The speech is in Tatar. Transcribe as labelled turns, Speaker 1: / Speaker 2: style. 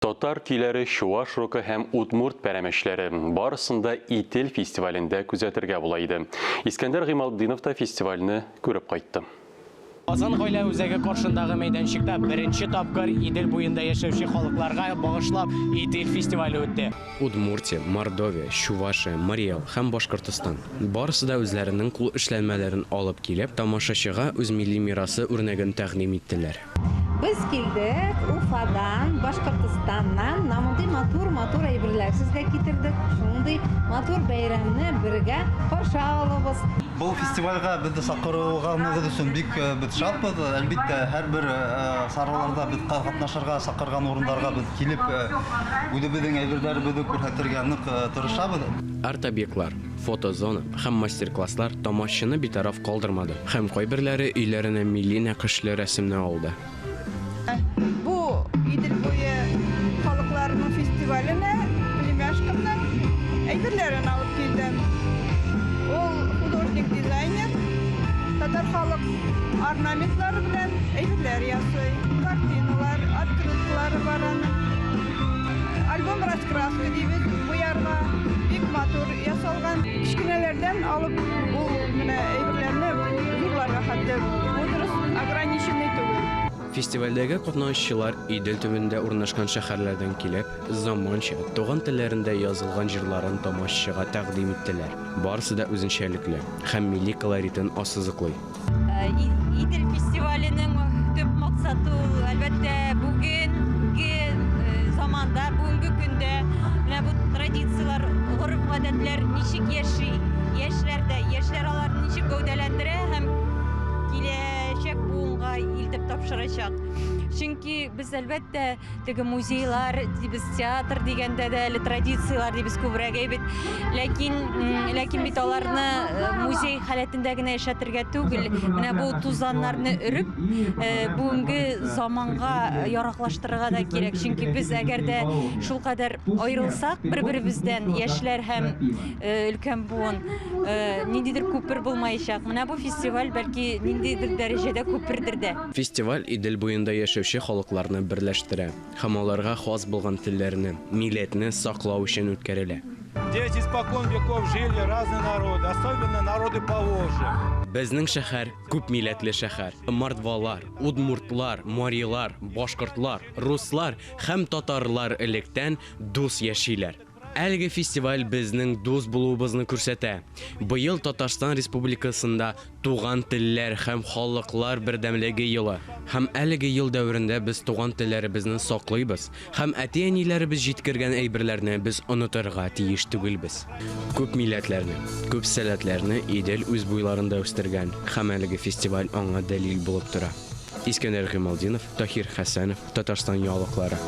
Speaker 1: Татар көйләре, чуаш рокы һәм удмурт пәрәмәчләре, барысын да Ител фестивалендә күзәтергә була иде. Искәндәр Гыймалтдинов та фестивальне күреп кайтты.
Speaker 2: Казан гаилә үзәге каршындагы мәйданчыкта беренче тапкыр Идел буенда яшәүче халыкларга багышлап Итил фестивале үтте.
Speaker 3: Удмуртия, Мордовия, Чувашия, Марий Эл һәм Башкортостан, барысы да үзләренең кул эшләнмәләрен алып килеп, тамашачыга үз милли мирасы үрнәген тәкъдим иттеләр.
Speaker 4: Без килдек Уфадан, Башкортостаннан, менә мондый матур-матур әйберләр сезгә китердек. Шундый матур бәйрәмне бергә каршы алыбыз.
Speaker 5: Бу фестивальгә безне чакырылганыгыз өчен бик без шатбыз. Әлбиттә, һәрбер чараларда без катнашырга чакырган урыннарга без килеп, үзебезнең әйберләребезне күрсәтергә нык тырышабыз.
Speaker 3: Арт-объектлар, фотозона һәм мастер-класслар тамашчыны битараф калдырмады һәм кайберләре өйләренә милли нәкышле рәсемне алды.
Speaker 6: Бу Идел буе халыкларының фестиваленә племяшкамның әйберләрен алып килдем. Ул художник-дизайнер, татар халык орнаментлары белән әйберләр ясый. Картиналар, открыткалары бар аның. Альбом-раскраска дибез, буярга бик матур ясалган. Кечкенәләрдән алып ул менә әйберләрне зурларга хәтле возраст ограниченный түгел.
Speaker 3: Фестивальдәге катнашучылар Идел төбендә урнашкан шәһәрләрдән килеп, заманча, туган телләрендә язылган җырларын тамашачыга тәкъдим иттеләр. Барысы да үзенчәлекле һәм милли колоритын ассызыклый.
Speaker 7: Идел фестиваленең төп максаты ул, әлбәттә, бүгенге заманда, бүгенге көндә менә бу традицияләр, гореф-гадәтләр ничек яши, яшьләрдә, яшьләр аларны ничек гәүдәләндерә һәм киләчәк буынга илтеп тапшырачак. Чөнки без, әлбәттә, Теге музейлар дибез, театр дигәндә дә әле традицияләр дибез күбрәк әйбит. Ләкин, ләкин бит аларны э, музей халәтендә генә яшәтергә түгел. Менә бу тузаннарны өреп, э, бүгенге заманга яраклаштырырга да кирәк. Чөнки без әгәр дә шулкадәр аерылсак бер-беребездән, яшьләр һәм э, өлкән буын, ниндидер күпер булмаячак. Менә бу фестиваль бәлки ниндидер дәрәҗәдә күпердер дә.
Speaker 3: Фестиваль Идел буенда яшәүче халыкларны берләштерә һәм аларга хас булган телләрне, милләтне саклау өчен үткәрелә.
Speaker 8: Здесь испокон веков жили разные народы, особенно народы Поволжья.
Speaker 3: Безнең шәһәр, күпмилләтле шәһәр. Мордвалар, удмуртлар, марилар, башкортлар, руслар һәм татарлар электән дус яшиләр. Әлеге фестиваль безнең дус булуыбызны күрсәтә. Быел Татарстан Республикасында Туган телләр һәм халыклар бердәмлеге елы. Һәм әлеге ел дәверендә без туган телләребезне саклыйбыз һәм әти-әниләребез җиткергән әйберләрне без онытырга тиеш түгелбез. Күп милләтләрне, күп сәләтләрне Идел үз буйларында үстергән һәм әлеге фестиваль аңа дәлил булып тора. Искәндәр Гыймалтдинов, Таһир Хәсәнов, Татарстан яңалыклары.